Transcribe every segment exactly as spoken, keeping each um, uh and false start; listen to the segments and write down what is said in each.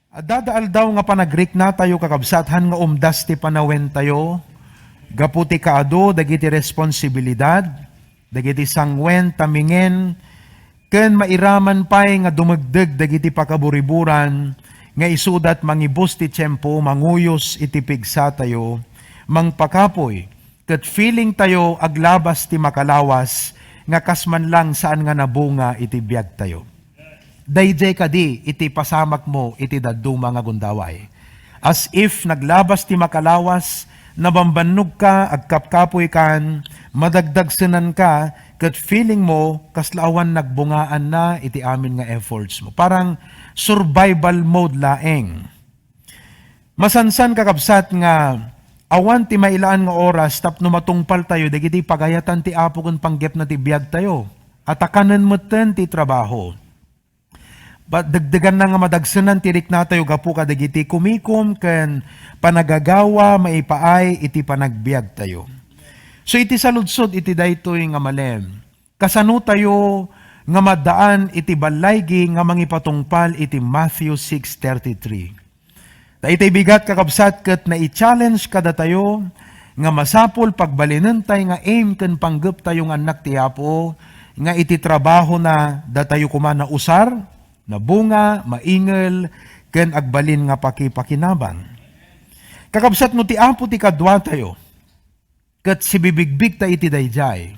Adda aldaw nga panagriknatayo, kakabsat, han nga umdas ti panawentayo gapu ti kaadu dagiti responsibilidad, dagiti sanguen, tamingen, ken mairaman pay nga dumegdeg dagiti pakaburiburan nga isudat mangibus ti tiempo, manguyos iti pigsatayo, mangpakapuy, ket feeling tayo aglabas ti makalawas nga kas man lang saan nga nabunga iti biagtayo. Daydiay kadi iti pasamakmo iti dadduma nga gundaway? As if naglabas ti makalawas, nabambannogka, agkapkapuykan, madagdagsenanka, ket feeling mo kasla awan nagbungaanna iti amin nga efforts mo. Parang survival mode laeng. Masansan, kakabsat, nga awan ti mailaan nga oras tapno matungpaltayo dagiti pagayatan ti Apo ken panggepna ti biagtayo. Atakanen metten ti trabaho. Degdeganna nga madagsenan ti riknatayo gapu kadagiti kumikom ken panagagawa maipaay iti panagbiagtayo. So, iti saludsod iti daytoy nga malem, kasanotayo nga maddaan iti ballaygi nga mangipatungpal iti Matthew six thirty-three? Ta itay bigat, kakabsat, ket nai-challenge kadatayo nga masapul pagbalinentay nga aim ken panggeptayo nga annak ti Apo, nga iti trabahona datayo koma nausar, nabunga, maingel, ken agbalin nga pakipakinabang. Kakabsat, no ti Apo ti kaduatayo, ket sibibigbigta iti daydiay.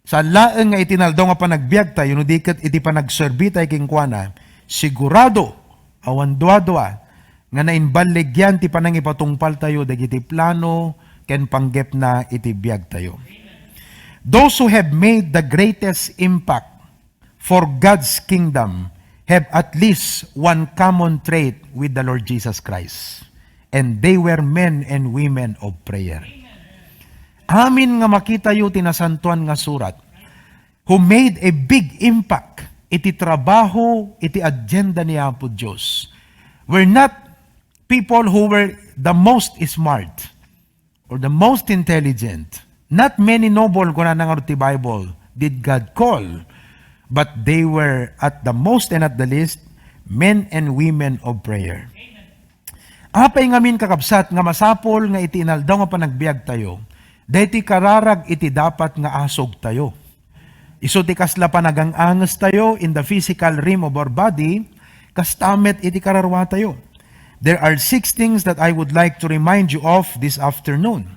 Saan laeng nga iti naldaw nga panagbiagtayo, no di ket iti panagserbitayo kenkuana, sigurado, awan duadua, nga naimballigyan ti panangipatungpaltayo dagiti plano ken panggepna iti biagtayo. Those who have made the greatest impact for God's kingdom have at least one common trait with the Lord Jesus Christ. And they were men and women of prayer. Amin nga makitayo ti Nasantoan nga Surat, who made a big impact iti trabaho, iti agenda ni Apo Dios, were not people who were the most smart or the most intelligent. Not many noble, kunana ngarud ti Bible, did God call, but they were at the most and at the least men and women of prayer. Apay ngamin, kakabsat, nga masapul nga iti inaldaw nga panagbiagtayo, daytoy kararag iti dapat nga asugtayo. Isu ti kasla panagang-angestayo in the physical realm of our body, kasta met iti kararuatayo. There are six things that I would like to remind you of this afternoon.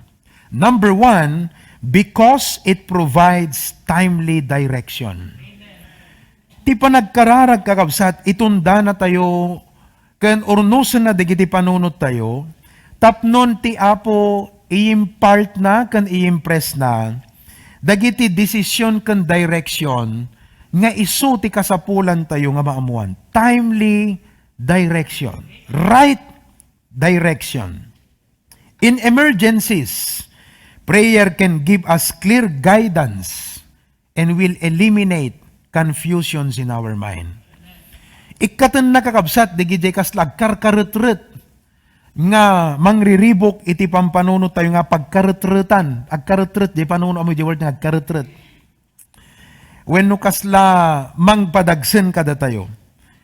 Number one, because it provides timely direction. Ti panagkararag, kakabsat, itundanatayo ken urnosenna dagiti panunottayo, tapnon ti Apo i-impartna ken i-impressna dagiti desisyon ken direction nga isu ti kasapulantayo nga maammoan. Timely direction. Right direction. In emergencies, prayer can give us clear guidance and will eliminate confusions in our mind. Ikkatenna, kakabsat, dagiti kasla agkarkaretret nga mangriribuk iti pampanunottayo nga pagkaretretan. Agkaretret, di panuno, amo di word nga agkaretret. Wenno kasla mangpadagsen kadatayo.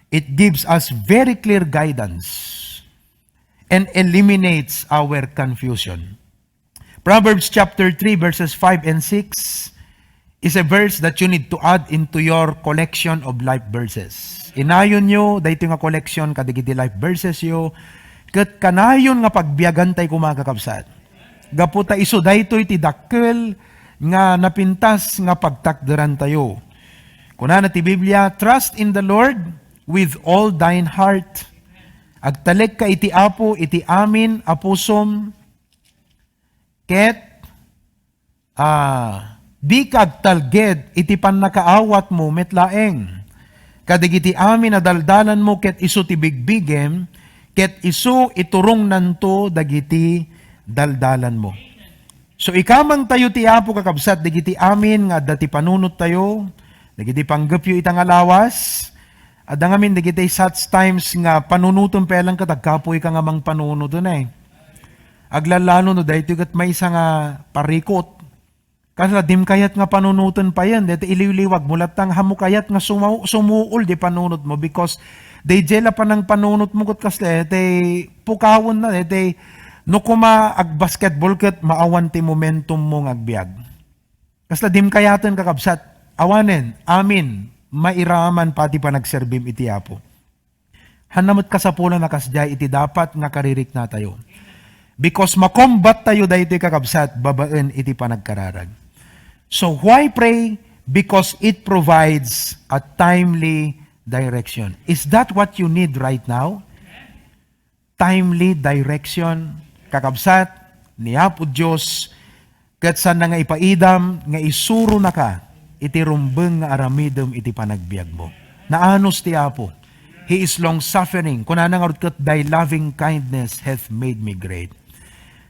It gives us very clear guidance and eliminates our confusion. Proverbs chapter three, verses five and six is a verse that you need to add into your collection of life verses. Inayonyo daytoy nga collection kadagiti life versesyo, ket kanayon nga pagbiagantay koma, kakabsat. Gapu ta isu daytoy ti dakkel nga napintas nga pagtakderantayo. Kunana ti Biblia, "Trust in the Lord with all thine heart." Agtalekka iti Apo iti amin a pusom, ket, ah, dika agtalged iti pannakaawatmo met laeng. Kadagiti amin a daldalanmo ket isu ti bigbigem, ket isu iturongnanto dagiti daldalanmo. So, ikamangtayo ti Apo, kakabsat, dagiti amin nga adda ti panunottayo, dagiti panggepyo ita nga lawas, adda ngamin dagiti such times nga panunoten pay lang ket agkapoyka nga mangpanunoten, eh. Aglalalo no daytoy ket maysa nga parikot. Kasla dim kayat nga panunoten payen, daytoy iliwliwag mo latta nga ammo kayat nga sumaw-, sumuol di panunotmo because Daydiay la panangpanunotmo ket kasla, eh, tay pukawen na, eh, tay no kuma agbasketball ket maawan ti momentummo nga agbiag. Kasla dim kayaten, kakabsat, awanen, amin, mairaman pay ti panagserbim iti Apo. Hanna met kasapulan a kasdiay iti dapat nga kaririknatayo. Because makombat tayo daytoy, kakabsat, babaen iti panagkararag. So why pray? Because it provides a timely direction. Is that what you need right now? Timely direction, kakabsat, ni Apo Dios, ket saan nga ipaidam nga isuronaka iti rumbeng nga aramidem iti panagbiagmo. Naanus ti Apo. He is long-suffering. Kunana ngarud ket, "Thy loving kindness hath made me great."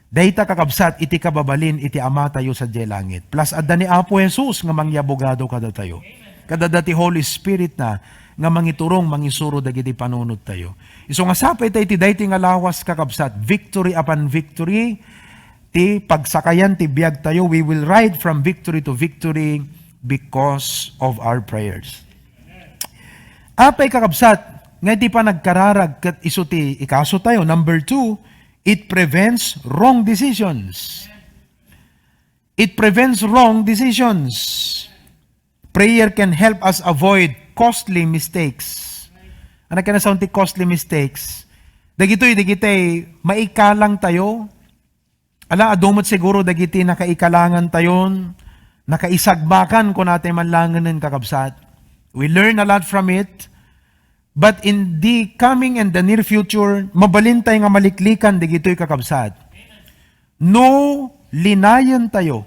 Dayta, kakabsat, iti kababalin iti Amatayo sadiay langit. Plus, adda ni Apo Jesus nga mangiabogado kadatayo. Ket adda ti Holy Spirit na nga mangiturong, mangisuro dagiti panunottayo. Isu nga sapay tayo iti daytoy nga lawas, kakabsat, victory upon victory, ti pagsakayan ti biag tayo, we will ride from victory to victory because of our prayers. Apay, kakabsat, nga iti panagkararag ket isu ti ikaso tayo. Number two, it prevents wrong decisions. It prevents wrong decisions. Prayer can help us avoid costly mistakes. Ano kaya nasaon ti costly mistakes? Dagitoy, dagitoy, maikalang tayo. Ala, adu met siguro dagiti nakaikalangan tayon, nakaisagbakan, kunatay man langen, kakabsat. We learn a lot from it. But in the coming and the near future, mabalin tayo nga maliklikan dagitoy, kakabsat. No linayen tayo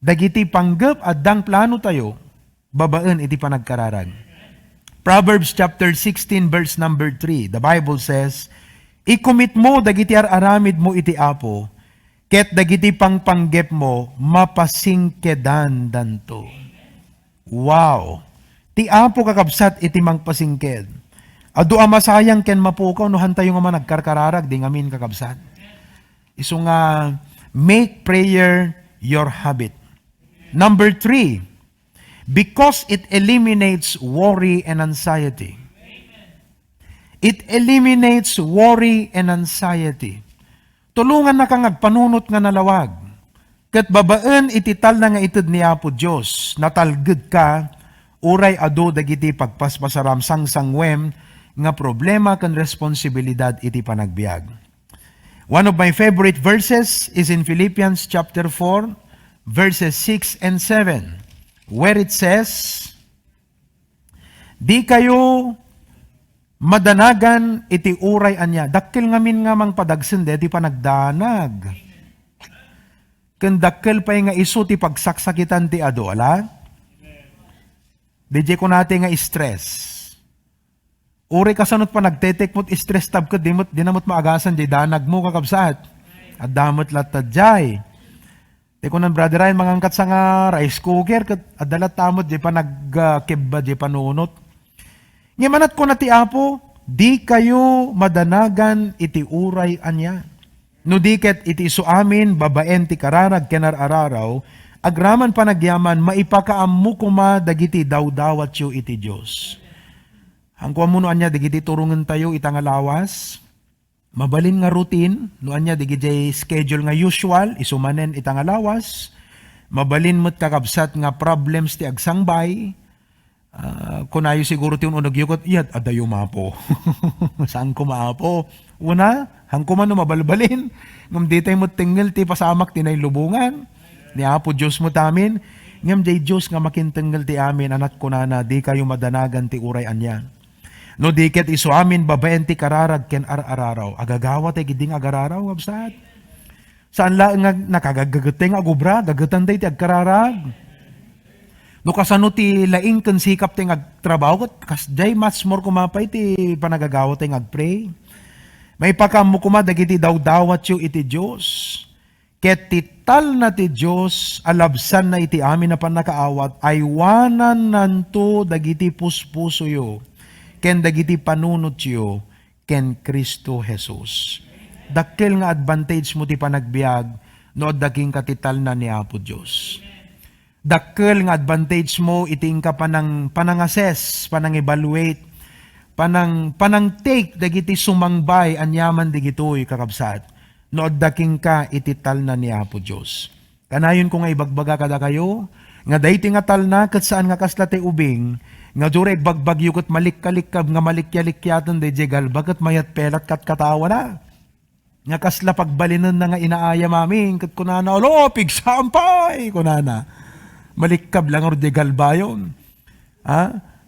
dagiti panggep a dang plano tayo babaen iti panagkararag. Proverbs chapter sixteen, verse number three, the Bible says, "Ikumitmo dagiti ar-aramidmo iti Apo, ket dagiti pangpanggepmo mapasingkedandanto." Wow! Ti Apo, kakabsat, iti mangpasingked. Adu a masayang ken mapukaw no hantayo nga managkarkararag, di ngamin, kakabsat. Isu nga, make prayer your habit. Number three, because it eliminates worry and anxiety. It eliminates worry and anxiety. Tulongannaka nga agpanunot nga nalawag. Ket babaen iti talna nga ited ni Apo Dios, natalgedka, uray adu dagiti pagpaspasaram, sangsanguem nga problema ken responsibilidad iti panagbiag. One of my favorite verses is in Philippians chapter four, verses six and seven, where it says, "Dikayo madanagan iti uray ania." Dakkel ngamin nga mangpadagsen daytoy panagdanag. Ken dakkel pay nga isu ti pagsaksakitan ti adu, ala? Daydiay kunati nga stress. Uray kasano ti panagtetek met stress tab ket di met, di na met maagasan diay danagmo, kakabsat. Adda met latta diay. Ti kunan Brother Ryan, mangangkat sa nga rice cooker, ket adda latta met diay panag-, ah, kebba diay panunot. Ngem anat kuna ti Apo, "Dikayo madanagan iti uray ania." No di ket iti isu amin, babaen ti kararag ken ar-araraw, agraman panagyaman, maipakaammo koma dagiti dawdawatyo iti Dios. Hanko ammo no ania dagiti turongentayo ita nga lawas. Mabalin nga routine, no ania dagiti schedule nga usual, isu manen ita nga lawas. Mabalin met, kakabsat, nga problems ti agsangbay. Ah, kunayo siguro ti un-unegyo ket, "Iyat, adayo, Apo." Saan koma, Apo? Una, hanko man no mabalbalin. Ngem ditay met tengngel ti pasamak ti nailubongan ni Apo Dios met amin. Ngem diay Dios nga makintengngel ti amin, anat kunana, "Dikayo madanagan ti uray ania." No di ket isu amin babaen ti kararag ken ar-araraw. Agagawa tay ketdi nga agararaw, kabsat. Saan laeng nga nakagagaget tay nga agubra, gagetan tay ti agkararag. No kasano ti laing ken sikap tay nga agtrabaho, ket kasdiay much more koma pay ti panagagawa tay nga agpray. Maipakaammo koma dagiti dawdawatyo iti Dios. Ket ti talna ti Dios a labsanna iti amin a pannakaawat, aywanannanto dagiti puspusoyo ken dagiti panunotyo ken Cristo Jesus. Dakkel nga advantage mo ti panagbiag no adda kenka ti talna ni Apo Dios. Dakkel nga advantage mo iti inka panang-, panangassess, panangevaluate. panang-, panangtake dagiti sumangbay aniaman digitoy, kakabsat, no adda kenka iti talna ni Apo Dios. Kanayonko nga ibagbaga kadakayo, nga daytoy nga talna ket saan nga kasla ti ubing, nga duri agbagbagyo ket malikkalikkab nga malikyalikyatan daydiay galba ket mayat pelat katkatawana. Nga kasla pagbalinenna nga inaayam amin, ket kunana, "Alo, pigsaan pay," kunana. Malikkab la ngarud diay galbayon. Ha?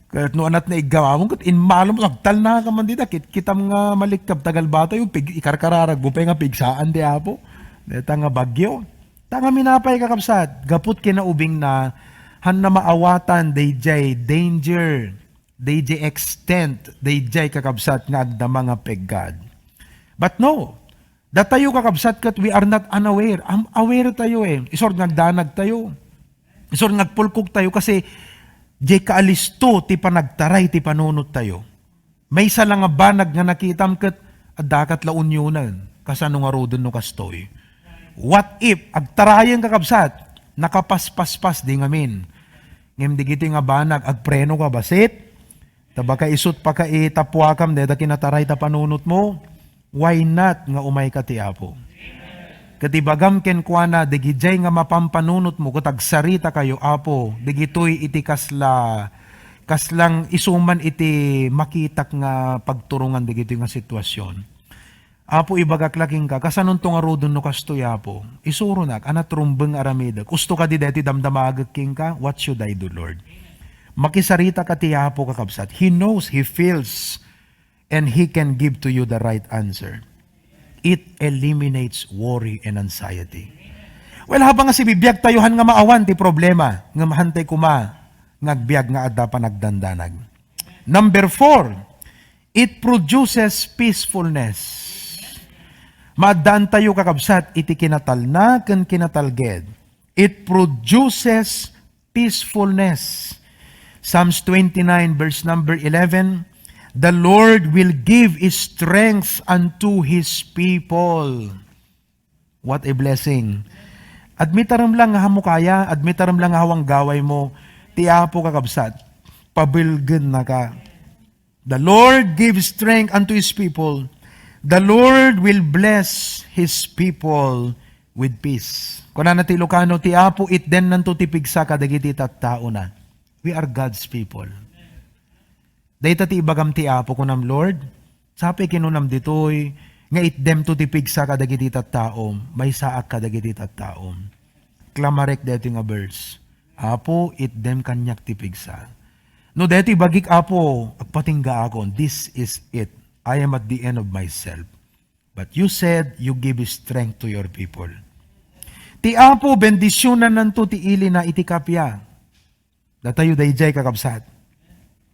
Ket no anat na iggamamon, ket inmalom, agtalna ka man dida, kit-, kitam nga malikkab ta galbatayo, pig-, ikarkararagmo pay nga pigsaan ti Apo. Deta nga bagyo. Ta ngamin apay, kakabsat, gaput kinaubingna, hanna maawatan daydiay danger, daydiay extent, daydiay, kakabsat, nga agdama nga peg-, God. But no, datayo, kakabsat, ket we are not unaware. Am-, aware tayo, eh. Isur nga agdanag tayo. Isur nga agpulkog tayo kasi diay kaalisto ti panagtaray ti panunot tayo. Maysa la nga banag nga nakitam ket adda ket la unyonen. Kasano ngaruden no kastoy? What if, agtarayen, kakabsat, nakapaspaspas di ngamin. Ngem digitoy nga banag, agpreno ka, basit? Ta baka isut pakaitapuakam dayta kinataray ta panunotmo, why not nga umayka ti Apo? Ket ibagam kenkuana, dagidiay nga mapampanunotmo ket agsarita kayo, Apo, dagitoy iti kasla, kaslang isuman iti makitak nga pagturongan dagitoy nga sitwasion. Apo, ibagak la kenka, kasanonto ngaruden no kastoy, Apo? Isuronak, anat rumbeng nga aramidek. Usto kadi daytoy damdamagek kenka? What should I do, Lord? Makisarita ka ti Apo, kakabsat. He knows, He feels, and He can give to you the right answer. It eliminates worry and anxiety. Well, habang nga sibibiag tayo, han nga maawan ti problema, ngem hantay koma nga agbiag nga adda panagdandanag. Number four, it produces peacefulness. Maaddaan tayo, kakabsat, iti kinatalna ken kinatalged. It produces peacefulness. Psalms twenty-nine, verse number eleven, "The Lord will give His strength unto His people." What a blessing. Admitarem lang nga hammo kaya, admitarem lang nga hawang gaway mo, ti Apo, kakabsat, pabelgennaka. The Lord gives strength unto His people. The Lord will bless His people with peace. Kunana ti Ilocano, ti Apo itdennanto ti pigsa kadagiti tattaona. We are God's people. Dayta ti ibagam ti Apo, kunam, Lord, sapay kinunam ditoy, nga itdemto ti pigsa kadagiti tattaom, maysaak kadagiti tattaom. Klamarek daytoy nga verse. Apo, itdem kaniak ti pigsa. No daytoy bagik, Apo, agpatinggaakon. This is it. I am at the end of myself. But you said you give strength to your people. Ti Apo, bendisionannanto ti ilina iti kappia. Datayo daydiay, kakabsat.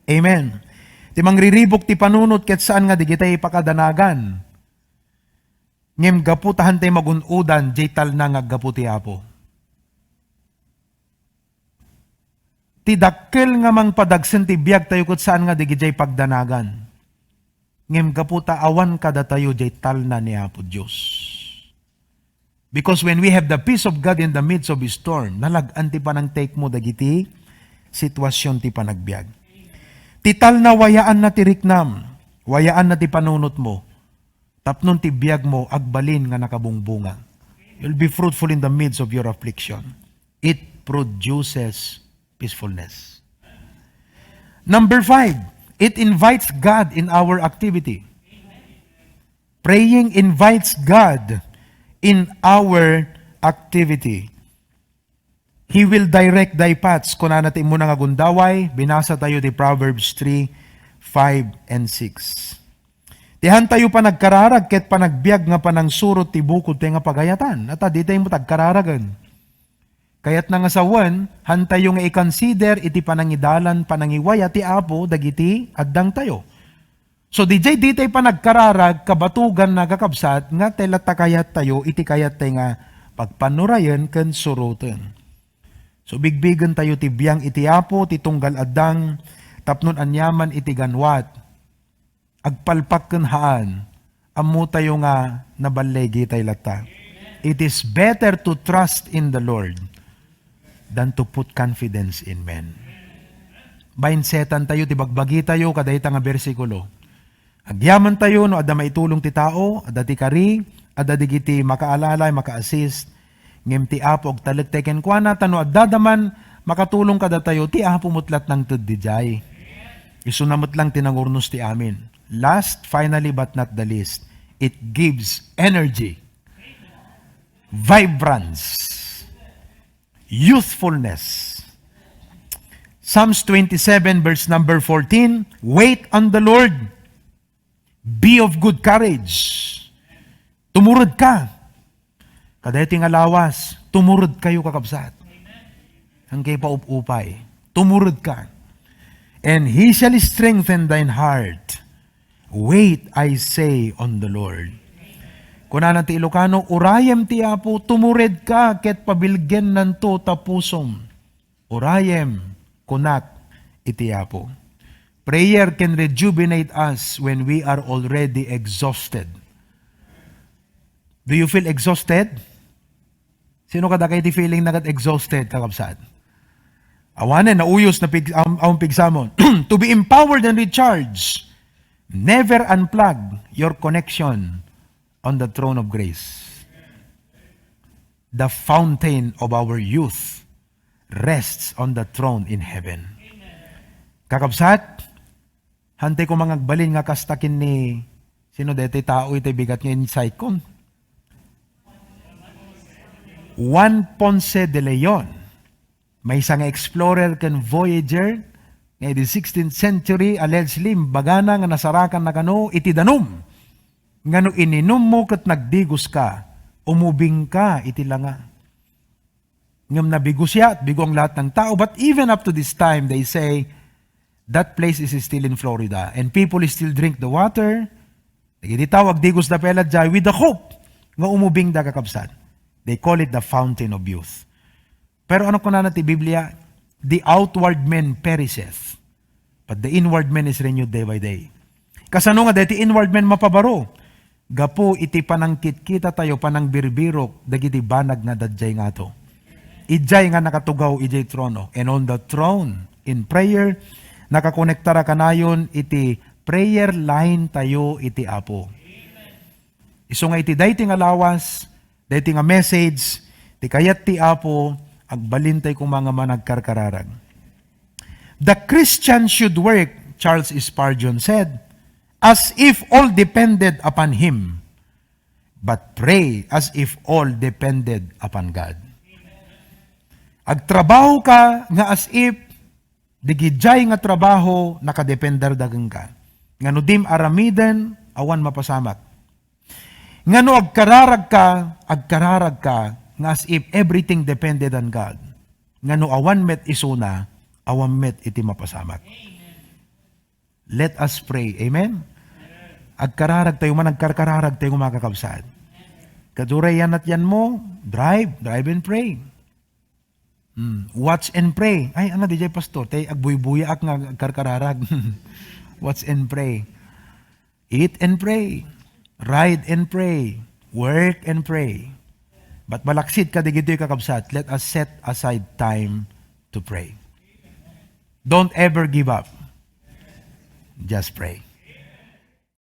Amen. Ti mangriribuk ti panunot ket saan nga digitay pakadanagan. Ngem gapu ta hantay magun-odan, diay talna nga aggapu ti Apo. Ti dakkel nga mangpadagsen ti biag tayo ket saan nga digidiay pagdanagan. Ngem gapu ta awan kadatayo diay talna ni Apo Dios. Because when we have the peace of God in the midst of storm, nalag-an ti panangtake mo dagiti sitwasyon ti panagbiag. Ti talna, wayaanna ti riknam, wayaanna ti panunot mo, tapno ti biag mo agbalin nga nakabungbunga. You'll be fruitful in the midst of your affliction. It produces peacefulness. Number five, it invites God in our activity. Praying invites God in our activity. He will direct thy paths. Kunana ti immuna nga gundaway, binasa tayo ti Proverbs three, five, and six. Ti hantayo panagkararag ket panagbiag nga panangsurot ti bukod ti nga pagayatan. Ata, di tayo mo tagkararagen. Kayatna nga sawen, hantayo nga i-consider iti panangidalan, panangiwaya ti Apo dagiti addangtayo. So, didiay ditay panagkararag, kabatugan na, kakabsat, nga tay latta kayattayo iti kayattay nga pagpanurayen ken suroten. So, bigbigen tayo ti biang iti Apo, ti tunggal addang, tapnon aniaman iti ganwat. Agpalpak ken haan, ammo tayo nga naballegi tay latta. It is better to trust in the Lord than to put confidence in men. mindsetan tayo ti bagbagi tayo kadayta nga bersikulo. Agyaman tayo no adda maitulong ti tao, adda ti kari, adda digiti makaalalay, maka-assist, ngem ti Apo agtalek tay kenkuana, ta no adda man makatulong kadatayo, ti Apo met lat nangted dijay. Isuna met lang ti nangurnos ti amin. Last, finally, but not the least, it gives energy, vibrance, youthfulness. Psalms twenty-seven, verse number fourteen, "Wait on the Lord, be of good courage." Tumured ka. Kadaytoy nga lawas, tumured kayo, kakabsat. Ang kay paup-upay, tumured ka. "And he shall strengthen thine heart. Wait, I say, on the Lord." Kunana ti Ilocano, "Urayem ti Apo, tumured ka, ket pabilgennanto ta pusom." Urayem, kunak, iti Apo. Prayer can rejuvenate us when we are already exhausted. Do you feel exhausted? Sino kadakayo ti feeling na ket exhausted, kakabsat? Awanen, nauyos na pig-, am-, awan pigsamon. To be empowered and recharged, never unplug your connection on the throne of grace. The fountain of our youth rests on the throne in heaven. Kakabsat, hantay ko mangagbalin nga kasta ken ni, sino deti tao iti bigat nga insight ko? Juan Ponce de Leon, maysa nga explorer ken voyager nga idi sixteenth century, allegedly, imbagana nga nasarakan na kano iti danum. Nga no ininummo ket nagdigos ka, umubing ka iti langa. Ngem nabigo siya, bigo ang lahat ng tao. But even up to this time, they say, that place is still in Florida. And people still drink the water. Dagiti tao, agdigos da pay la diay with the hope nga umubing da, kakabsat. They call it the fountain of youth. Pero ano kunana ti Biblia? "The outward man perisheth, but the inward man is renewed day by day." Kasano nga daytoy inward man mapabaro? Gapu iti panangkitkita tayo, panangbirbirok dagiti banag nga adda diay ngato. Idiay nga nakatugaw idiay trono. And on the throne, in prayer, nakakonektara kanayon iti prayer line tayo iti Apo. Isu nga iti daytoy nga lawas, daytoy nga message, ti kayat ti Apo, agbalintay koma nga managkarkararag. "The Christian should work," Charles Spurgeon said, "as if all depended upon him, but pray as if all depended upon God." Agtrabaho ka nga as if digidiay nga trabaho nakadepender da kenka. Nga no dim aramiden, awan mapasamak. Nga no agkararag ka, agkararag ka nga as if everything depended on God. Nga no awan met isuna, awan met iti mapasamak. Let us pray. Amen? Agkararag tayo man, agkarkararag tayo, mga kakabsat. Kaduray yan at yan mo, drive, drive and pray. Hmm. Watch and pray. Ay, ano, D J Pastor? Tay, agbuybuyaak nga agkarkararag. Watch and pray. Eat and pray. Ride and pray. Work and pray. But malaksid ka, digitoy, kakabsat, let us set aside time to pray. Don't ever give up. Just pray.